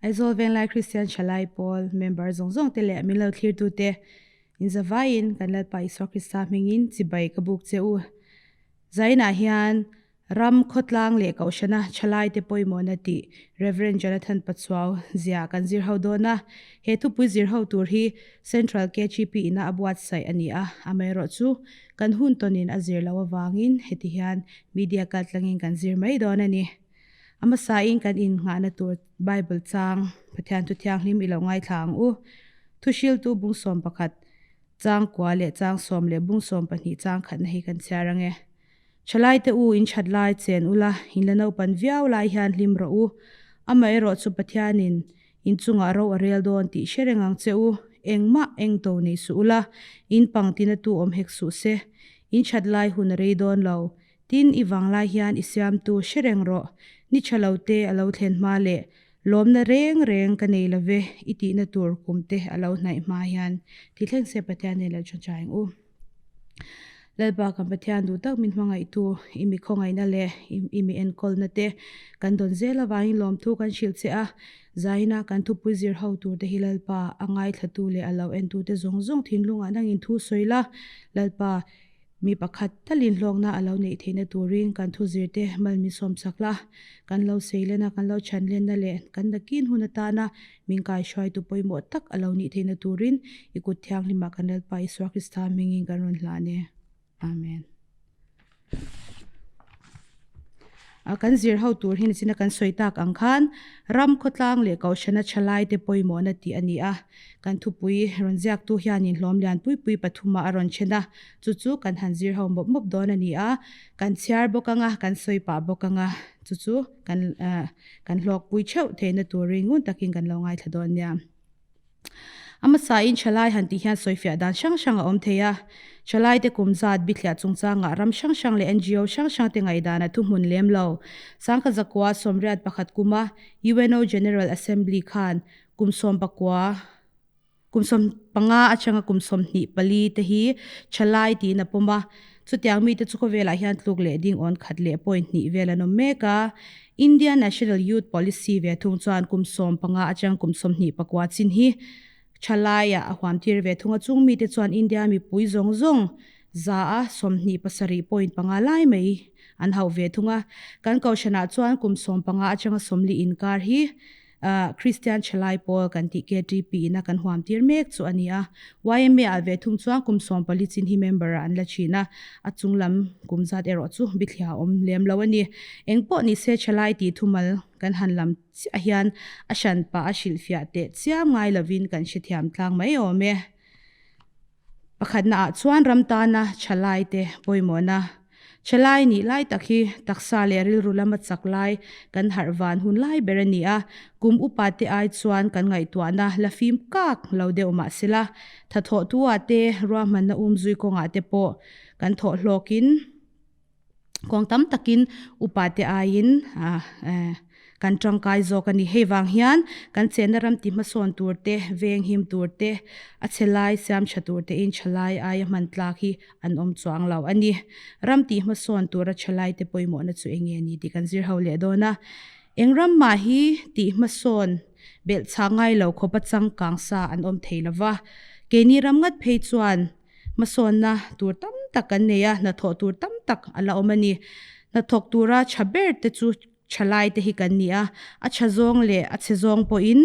Aizawl Venglai Kristian Thalai Pawl member zawng zawng te leh min lo thlirtute inzavaiin kan Lalpa Isua Krista hmingin chibai ka buk che u. Zainah hian ram khawtlang leh kohhrana thalaite pawimawhna tih Rev. Jonathan Pachuau zia kan zir ho dawn a. He thupui zir ho tur hi Central KGP ina a buatsaih a ni a, amaherawhchu kan hun tawnin a zir loh avangin heti hian media kaltlangin kan zir mai dawn a ni. A hmasain kan innghahna tur Bible chang Pathian Thu Thianghlim i lo ngaithla ang u. Thuhriltu bung 11, chang kua leh chang sawm leh bung 12 chang khatna hi kan chhiar ang e. Thalaite u, in that lai chen ula, in la naupan viau lai hian hlim rawh u. Amaherawh chu Pathianin in chungah ro a rel dawn tih hre reng ang che u. Engmah eng to nei suh ula, in pangtina tu awm hek suh se. In that lai hun a rei dawn lo. Tin, i vang lai hian i siamtu hre reng rawh. Ni tha lo te a lo thlen hma leh lawmna reng reng ka nei lo ve i tihna tur kum te a lo hnaih hma hian ti thleng se Pathian nen lo tha ang u. Lalpa kan Pathian duh tak min hmangaihtu i mi khawngaihna leh i mi enkawlna te kan dawn zel avangin lawmthu kan hrilh che a. Zaina kan thupui zir ho tur te hi Lalpa a ngaithlatu leh a lo entute zawng zawng thinlungah nangin thu sawi la. Lalpa Mi pakhat talin hlawkna a lo neih theihna turin kan thuzirte mal min sawm chak la, kan lo seilena, kan lo chhanlenna leh kan nakin hun atana min kaihruaitu pawimawh tak a lo nih theihna turin i kut thianghlimah kan Lalpa Isua Krista hmingin kan rawn hlan e. Amen. A kan zir ho tur hi nichina kan sawi tak ang khan ram khawtlang leh kohhrana thalaite pawimawhna tih a ni a. Kan thupui rawn ziaktu hianin hlawm lian pui pui pathumah a rawn then a, chu chu kan han zir ho mawp mawp dawn a ni a. Kan chhiar bawk ang a, kan sawi pah bawk ang a, chu chu kan kan hlawkpui theuh theihna turin ngun takin kan lo ngaithla dawn nia. A hmasain Thalai han tih hian sawifiah dan hrang hrang a awm thei a. Thalaite kum zat bithliah chungchangah ram hrang hrang leh NGO hrang hrangte ngaihdan a thuhmun lem lo. Sangkhat zakua sawmriat pakhat kuma UNO General Assembly khan kum sawmpakua kum sawmpanga atanga kum 24 te hi Thalai tiin a pawm a. Chutiang mite chu khawvelah hian tluk leh ding awn khat leh point hnih vel an awm mek a. India National Youth Policy ve thung chuan kum 15 atang kum 24 chin hi thalaiah a huam tir ve thung a. Chung mite chuan India mipui zawng zawng za a 27 point panga lai mai an hauh ve thung a. Kan kohhranah chuan kum 15 atanga 40 inkar hi Kristian Thalai Pawl kan tih KTP ina kan huam tir mek chu a ni a. YMA ah ve thung chuan kum 14 chin hi member ah an la thin a, a chung lam kum zat erawh chu bithliah a awm lem lo a ni. Eng pawh ni se Thalai tih thumal kan han lam chiah hian a hran pah a hrilhfiah teh chiam ngai lovin kan hrethiam tlang mai awm e. Pakhatna ah chuan ram tana thalai te pawimawhna. Thalai nih lai tak hi taksa leh rilru lama chak lai kan harh van hun lai ber a ni a, kum upa te ai chuan kan ngaihtuahna la fim kak lo deuh mah sela, thathawh tu ah te ruahmanna umzui kawngah te pawh kan thawh hlawkin, Kawng tam takin upa te aiin kan tangkai zawk a ni. Hei vang hian kan chenna ram ti hmasawn tur te, veng him tur te, a chhe lai siam tha tur te in tha lai aia hman tlak hi an awm chuang lo a ni. Ram tih hmasawn tura tha lai te pawimawhna chu eng nge ni tih kan zir ho leh dawn a. Eng ram mah hi tih hmasawn belh chhah ngai lo khawpa changkang sa an awm thei lo va. Keini ram ngat phei chuan Hmasawnna tur tam tak kan nei a, hnathawh tur tam tak a la awm a ni. Hnathawk tura tha ber te chu thalai te hi kan ni a, a tha zawng leh a chhe zawng pawhin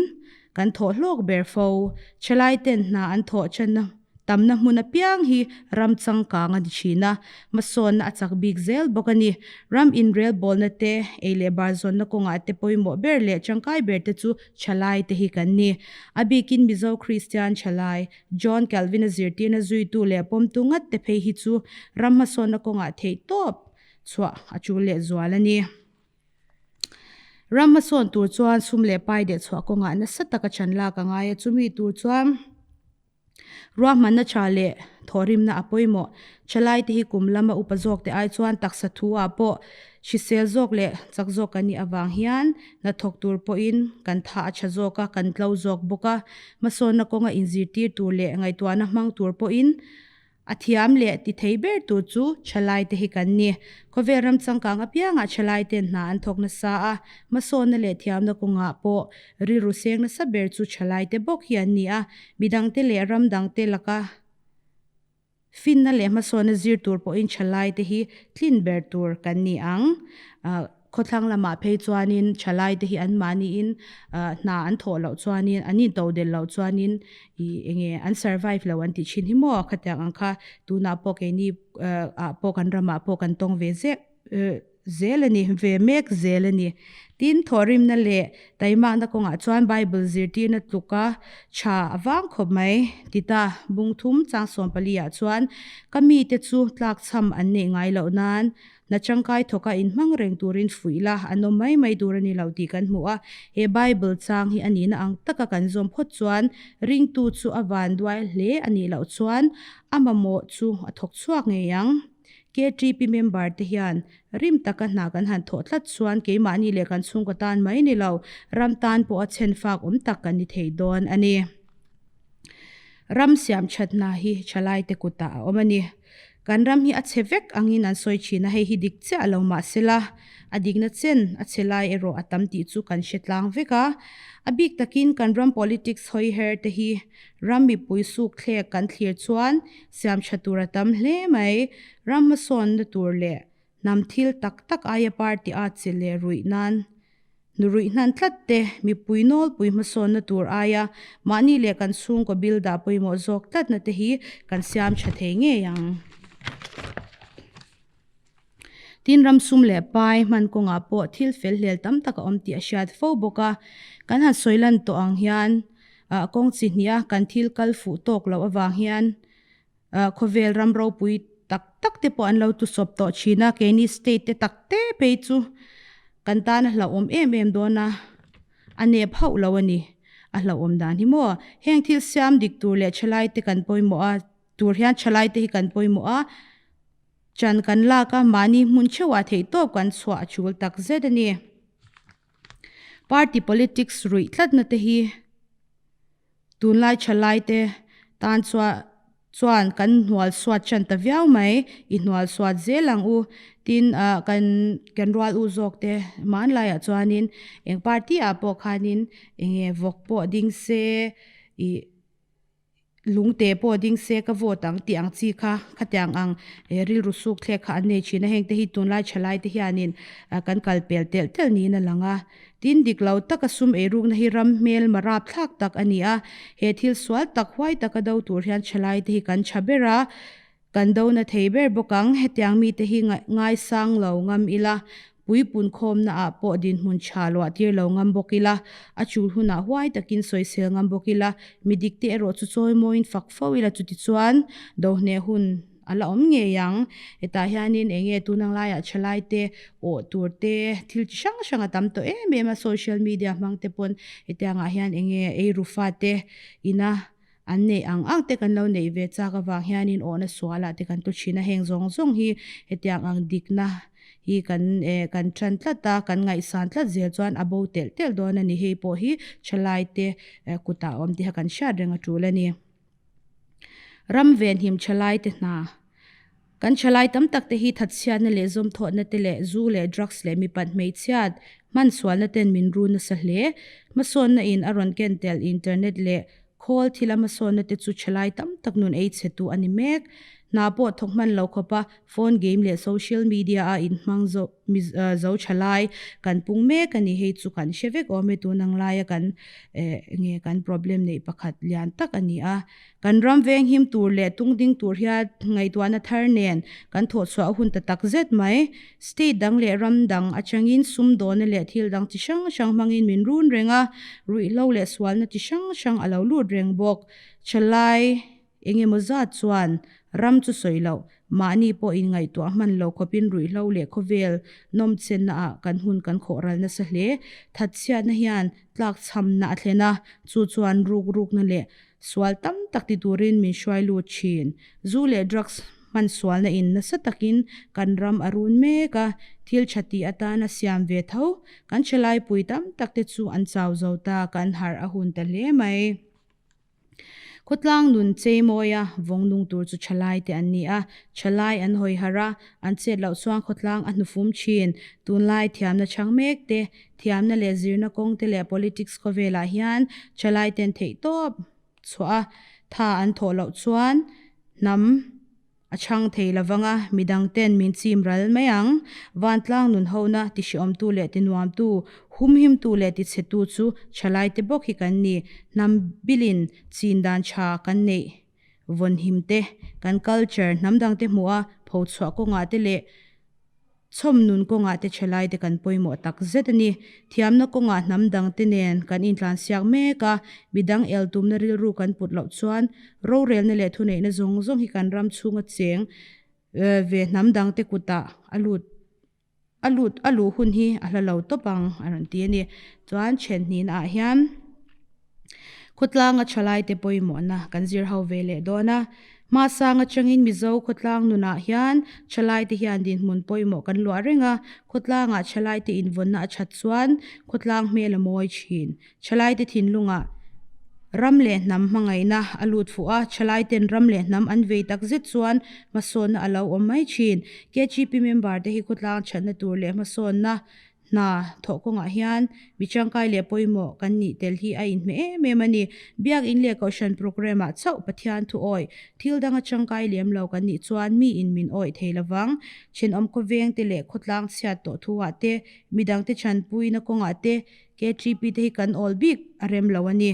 kan thawh hlawk ber fo. Thalai ten hna an thawh thanna tamna hmun apiang hi ram changkang a ni thin a, hmasawnna a chak bik zel bawk a ni. Ram inrelbawlna te, ei leh bar zawnna kawngah te pawimawh ber leh tangkai ber te chu thalai te hi kan ni. A bikin Mizo Kristian thalai John Calvin-a zirtirna zuitu leh pawmtu ngat te phei hi chu ram hmasawnna kawngah theih tawp chhuah a tul leh zual a ni. Ram hmasawn tur chuan sum leh pai deh chhuah kawngah nasa taka chan lak a ngai a, chumi tur chuan ruahmanna tha leh thawhrimna a pawimawh. Thalaite hi kum lama upa zawkte ai chuan taksa thu ah pawh Hrisel zawk leh chak zawk kan nih avang hian hnathawk tur pawhin kan tha a tha zawk a, kan tlo zawk bawk a. Hmasawnna kawnga inzirtir tur leh ngaihtuahna hmang tur pawhin. A thiam leh ti thei ber tur chu thalaite hi kan ni. Khawvel ram changkang apiangah thalaiten hna an thawk nasa a, hmasawnna leh thiamna kawngah pawh rilru seng nasa ber chu thalaite bawk hi an ni a, midangte leh ram dangte laka finna leh hmasawnna zir tur pawhin thalaite hi tlin ber tur kan ni ang. Khawthlang lamah phei chuanin thalaite hi anmahniin hna an thawh loh chuanin an intodelh loh chuanin ih enge an survive lo an tih thin hi maw khatiang ang kha tunah pawh keini ah pawh kan ramah pawh kan tawng ve zek zel a ni ve mek zel a ni. Tin thawhrimna leh taimakna kawngah chuan Bible zirtirna tluka tha a vang khawp mai ti ta bungthum chang 14 ah chuan ka mite chu tlakchham an neih ngai loh nan Hna tangkai thawka inhmang reng turin fuih la, an awm mai mai tur a ni lo tih kan hmu a. He Bible chang hi a nihna ang taka kan zawm phawt chuan ringtu chu a vanduai hle a nih loh chuan a mamawh chu a thawk chhuak ngei ang. KTP member te hian rim taka hna kan han thawh tlat chuan keimahni leh kan chhungkaw tan mai ni lo, ram tan pawh a chhenfak awm tak kan ni thei dawn a ni. Ram siam that hna hi thalaite kutah a awm a ni. Kan ram hi a chhe vek angin an sawi thin a, hei hi dik chiah lo mah sela, a dikna chen a chhe lai erawh a tam tih chu kan hre tlang vek a. A bik takin kan ram politics hawi her te hi ram mipui suk thlek kan thlir chuan siam tha tur a tam hle mai. Ram hmasawnna tur leh hnam thil tak tak aia party at chi leh ruih nan Nuruih hnan tlat te, mipui nawlpui hmasawnna tur aia mahni leh kan chhungkaw bil dah pawimawh zawk tlatna te hi kan siam tha thei ngei ang. Tin, ram sum leh pai hman kawngah pawh thil fel hlel tam tak a awm tih a hriat fo bawk a. Kan han sawi lan tawh ang hian kawng chi hniha kan thil kal fuh tawk loh avang hian Khawvel ram ropui tak tak te pawh an lo tusawp tawh thin a, keini state te tak te phei chu kan tan a hlauhawm em em dawn a, a nep hauh lo a ni, a hlauhawm dan hi maw. Heng thil siam dik tur leh thalai te kan pawimawh a, tur hian thalai te hi kan pawimawh a, chan kan lak a, mahni hmun theuhah theihtawp kan chhuah a tul tak zet a ni. Party politics ruih tlatna te hi. Tunlai thalaite tan chuan kan hnual suat ṭan ta viau mai, i hnual suat zel ang u. Tin, ah kan kan rual u zawk te hmanlaiah chuanin eng party ah pawh khanin eng nge vawk pawh ding se ih lungte pawh ding se ka vote ang tih ang chi kha khatiang ang rilru suk thlek kha an nei thin a, hengte hi tunlai thalaite hianin kan kal pel telh telh niin a lang a. Tin, dik lo taka sum eirukna hi ram hmel marap thlak tak a ni a, he thil sual tak huai taka do tur hian thalaite hi kan tha ber a, kan do na thei ber bawk ang. Hetiang mite hi ngaisang lo ngam ila, puipun khawmna ah pawh dinhmun tha luah tir lo ngam bawk ila, a chul hunah huai takin sawisel ngam bawk ila, mi dikte erawh chu chawimawiin fak fo ila chutichuan dohneh hun A la awm ngei ang. Hetah hianin eng nge tun ang laiah thalai te, awh tur te, thil chi hrang hrang a tam tawh em em a, social media hmang te pawn hetiangah hian eng nge eiru fate ina an neih ang ang te kan lo neih ve chak avang hianin awhna sualah te kan tlu thin a, heng zawng zawng hi hetiang ang dikna hi kan eh kan tan tlat a, kan ngaihsan tlat zel chuan a bo telh telh dawn a ni. Hei pawh hi thalai te kutah a awm tiha kan hriat reng a tul a ni. Ram venhim thalaite hna. Kan thalai tam tak te hi thatchhiatna leh zawmthawhna te leh zu leh drugs leh mipat hmeichhiat hmansualna ten min ru nasa hle. Hmasawnna in a rawn ken tel internet leh khawl thila hmasawnna te chu thalai tam tak nun ei chhe tu a ni mek. Hna pawh thawk hman lo khawpa phone game leh social media a inhmang zo zo thalai kan pung mek a ni. Hei chu kan hre vek awm e tun ang laia kan eh nge kan problem neih pakhat lian tak a ni a. Kan ram veng him tur leh tung ding tur hian ngaihtuahna thar nen kan thawh chhuah a hun ta tak zet mai. State dang leh ram dang atangin sumdawna leh thil dang chi hrang hrang hmangin min run reng a, ruihhlo leh sualna chi hrang hrang a lo lut reng bawk. Thalai eng emaw zat chuan ram chu sawi loh, mahni pawh inngaihtuah hman lo khawpin ruihhlo leh khawvel nawmchenna ah kan hun kan khawh ral nasa hle. Thatchhiatna hian tlakchhamna a thlen a, chu chuan ruk rukna leh sual tam tak ti turin min hruai lut thin. Zu leh drugs hman sualna in nasa takin kan ram a run mek a, thil tha tih atana siam ve tho kan thalaipui tam tak te chu an chau zo ta, kan harh a hun ta hle mai. Khawtlang nun cheimawi a, vawng nung tur chu thalai te an ni a. Thalai an hawi harh a, an chet loh chuan khawtlang a hnufum thin. Tunlai thiamna chhang mek te, thiamna leh zirna kawng te leh politics khawvelah hian thalai ten theihtawp chhuah a, tha an thawh loh chuan hnam A chhang thei lovang a, midang ten min chim ral mai ang. Vantlang nun hona tihriawmtu leh tinuamtu, humhimtu leh tichhetu chu thalaite bawk hi kan ni. Hnam bilin chin dan tha kan neih vawnhim te, kan culture hnam dangte hmuh a phochhuah kawngah te leh Chhawm nun kawngah te thalai te kan pawimawh tak zet a ni. Thiamna kawngah hnam dang te nen kan intlansiak mek a, midang el tumna rilru kan put loh chuan rorelna leh thuneihna zawng zawng hi kan ram chhunga cheng ve hnam dang te kutah a lut a lut a luh hun hi a hla lo tawp ang a rawn ti a ni. Chuan then hnihna ah hian Khawtlanga thalaite pawimawhna kan zir ho ve leh dawn a. Hmasang atangin Mizo khawtlang nunah hian thalaite hian dinhmun pawimawh kan luah reng a. Khawtlangah thalaite invawnna a that chuan khawtlang hmel a mawi thin. Thalaite thinlungah ram leh hnam hmangaihna a lut fuh a, thalaiten ram leh hnam an vei tak zet chuan hmasawnna a lo awm mai thin. KGP member te hi khawtlang thatna tur leh hmasawnna Hna thawh kawngah hian mi tangkai leh pawimawh kan nih tel hi a inhmeh em em a ni. Biakinn leh Kohhran programme ah chauh Pathian thu awih thil danga tangkai lem lo kan nih chuan miin min awih thei lovang. Thenawm khawveng te leh khawtlang chhiat tawh thu ah te, midangte chanpuina kawngah te KTP te hi kan awl bik a rem lo a ni.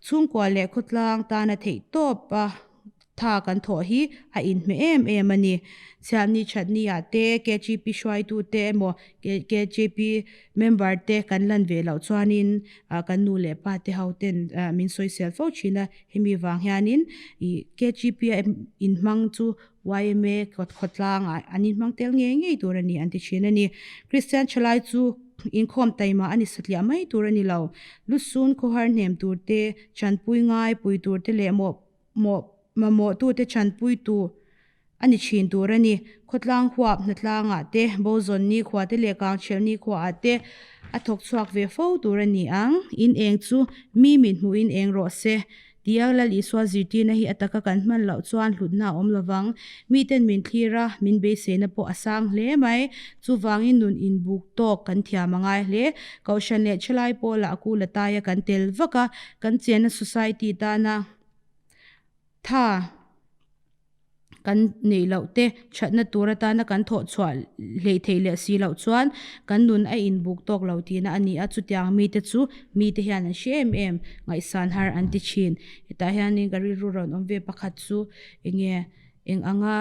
Chhungkua leh khawtlang tana theih tawp a tha kan thawh hi a inhmeh em em a ni. Chhiatni thatni ah te KGP hruaitu te emaw KGP member te kan lan ve loh chuanin kan nu leh pa te ho ten min sawisel fo thin a, hemi vang hianin ih KGP a inhmang chu yma khawtlang ah an inhmang tel ngei ngei tur a ni an ti thin a ni. Kristian thalai chu inkhawm taima a ni satliah mai tur a ni lo. Lusun khawhar hnem tur te, chanpui ngai pui tur te leh mawh mawh mamawh tu te chanpui tu a ni thin tur a ni. Khawtlang huap hnatlangah te, Bozawn nikhua te leh Kangchhelh nikhuaah te a thawk chhuak ve fo tur a ni ang. In eng chu mi mit hmuhin eng rawh se. Tia Lal Isua zirtirna hi a taka kan hman loh chuan hlutna a awm lovang. Miten min thlir a, min beiseina pawh a sang hle mai. Chuvangin nun inbuk tawk kan thiam a ngai hle. Kohhran leh thalai pawlah a kul a taia kan tel vak a, kan chenna society tana tha Kan neih loh te thatna tur atana kan thawh chhuah hleih theih leh si loh chuan kan nun a inbuk tawk lo tihna a ni a, chutiang mite chu mite hian an hre em em, ngaihsan har an ti thin. Hetah hianin ka rilru rawn awm ve pakhat chu enge eng anga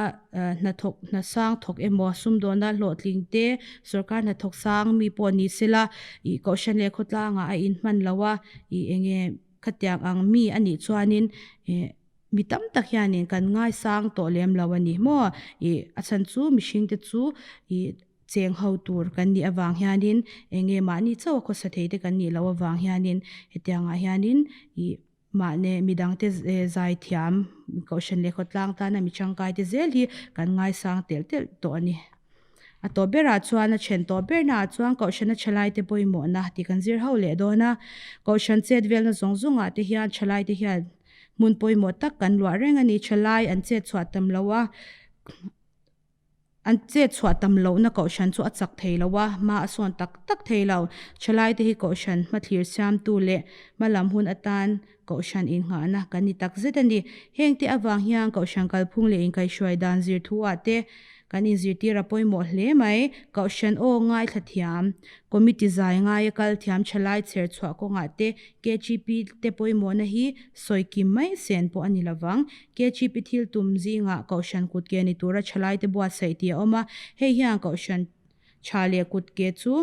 hnathawk hna sang thawk emaw sumdawna hlawhtling te sorkar hnathawk sang mi pawh ni sela ih kohhran leh khawtlangah a inhman lo a ih enge khatiang ang mi a nih chuanin ih Mi tam tak hianin kan ngaisang tawh lem lo a ni maw? Ih a chhan chu mihringte chu ih cheng ho tur kan nih avang hianin eng nge mahni chauh a khawsa thei te kan nih loh avang hianin hetiangah hianin ih mahni midangte zai thiam kohhran leh khawtlang tana mi tangkai te zel hi kan ngaisang telh telh tawh a ni. A tawp berah chuan a then tawp bernaah chuan Kohhrana thalaite pawimawhna tih kan zir ho leh dawn a. Kohhran chet velna zawng zawngah te hian thalaite hian hmun pawimawh tak kan luah reng a ni. Thalai an chet chhuah tam lo a, an chet chhuah tam lohna Kohhran chu a chak thei lo a, hma a sawn tak tak thei lo. Thalaite hi Kohhran hmathlir siamtu leh hmalam hun atan Kohhran innghahna kan ni tak zet a ni. Hengte avang hian Kohhran kalphung leh inkaihhruai dan zir thu ah te kan inzirtir a pawimawh hle mai. Kohhran aw ngaithla thiam, committee zai ngaia kal thiam thalai chher chhuah kawngah te KGP te pawimawhna hi sawi kim mai sen pawh a ni lovang. KGP thil tum zingah Kohhran kutke ni tura thalai te buatsaih tih a awm a, hei hian Kohhran tha leh kutke chu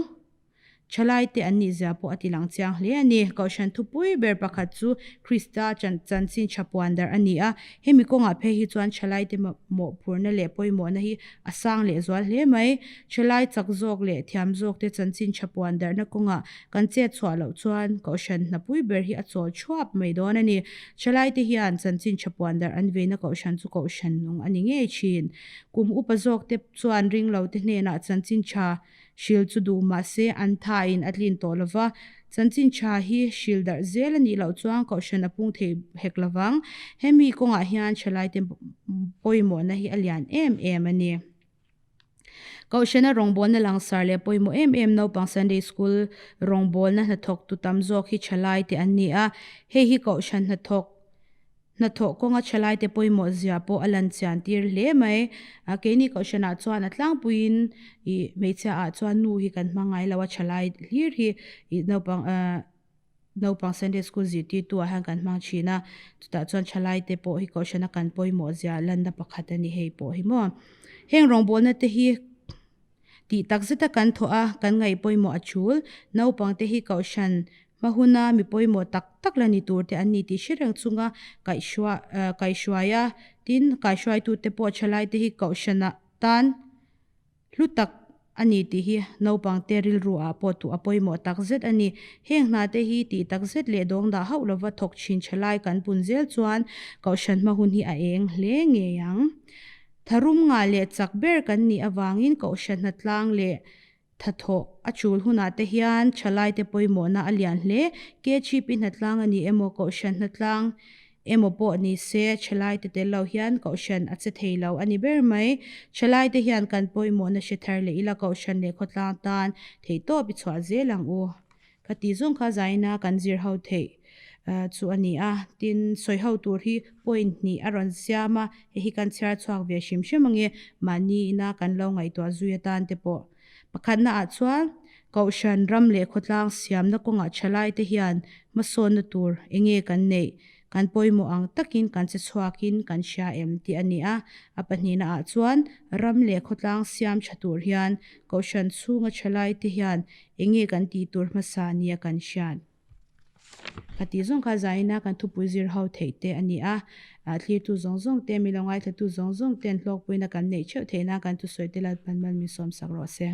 Thalaite an nih zia pawh a ti lang chiang hle a ni. Kohhran thupui ber pakhat chu Krista chanchin tha puan darh a ni a. Hemi kawngah phei hi chuan thalaite mawhphurhna leh pawimawhna hi a sang leh zual hle mai. Thalai chak zawk leh thiam zawkte chanchin tha puan darhna kawngah kan chet chhuah loh chuan Kohhran hnapui ber hi a chawl thuap mai dawn a ni. Thalaite hian chanchin tha puan darh an veina Kohhran chu Kohhran nung a ni ngei thin. Kum upa zawkte chuan ringlote hnenah chanchin tha. Hril chu duh mah se an thain a tlin tawh lo va, chanchin tha hi hril darh zel a nih loh chuan kohhran a pung thei hek lo vang. Hemi kawngah hian thalaite pawimawhna hi a lian em em a ni. Kohhrana rawngbawlna langsar leh pawimawh em em naupang Sunday School rawngbawlna hnathawktu tam zawk hi thalaite an ni a, hei hi kohhran hnathawk Hnathawh kawnga thalaite pawimawh zia pawh a lan chian tir hle mai. Keini kohhranah chuan a tlangpuiin ih hmeichhia ah chuan nu hi kan hmang ngai lo a, thalai hlir hi ih naupang ah naupang Sunday school zirtirtu ah hian kan hmang thin a, chutah chuan thalaite pawh hi kohhrana kan pawimawh zia lanna pakhat a ni hei pawh hi maw. Heng rawngbawlna te hi. Tih tak zeta kan thawh a, kan ngaih pawimawh a chul. Naupangte hi kohhran hma huna mi pawimawh tak tak la ni tur te an ni tih hre reng chunga kaihhruai a, tin kaihhruaitute pawh thalaite hi kohhranah tan hlu tak a ni tih hi naupangte rilru ah pawh tuh a pawimawh tak zet a ni. Heng hna te hi tih tak zet leh dawng dah hauh lova thawk thin thalai kan pun zel chuan kohhran hma hun hi a eng hle ngei ang. Tharum ngah leh chak ber kan nih avangin kohhran hnatlang leh thathawh a chul hunah te hian thalaite pawimawhna a lian hle. KHP hnatlang a ni emaw kohhran hnatlang emaw pawh ni se thalaite tel lo hian kohhran a che thei lo a ni ber mai. Thalaite hian kan pawimawhna hre thar leh ila kohhran leh khawtlang tan theihtawp i chhuah zel ang u. Ka tih zawng kha zaina kan zir ho theih chu a ni a, tin sawi ho tur hi point hnih a rawn siam a, hei hi kan chhiar chhuak ve hrim hrim ange mahni ina kan lo ngaihtuah zui atan te pawh. Pakhatna ah chuan Kohhran ram leh khawtlang siamna kawngah thalai te hian hmasawnna tur enge kan neih Kan pawimawh ang takin kan che chhuakin kan hria em tih a ni a. A pahnihna ah chuan ram leh khawtlang siam tha tur hian Kohhran chhunga thalai te hian enge kan tih tur hmasa nia kan hriat? Ka tih zawng kha zaina kan thupui zir ho theih te a ni a. Thlirtu zawng zawng te, mi lo ngaithlatu zawng zawng ten hlawkpuina kan neih theuh theih nan kan thusawi te Lalpan mal min sawmsak rawh se.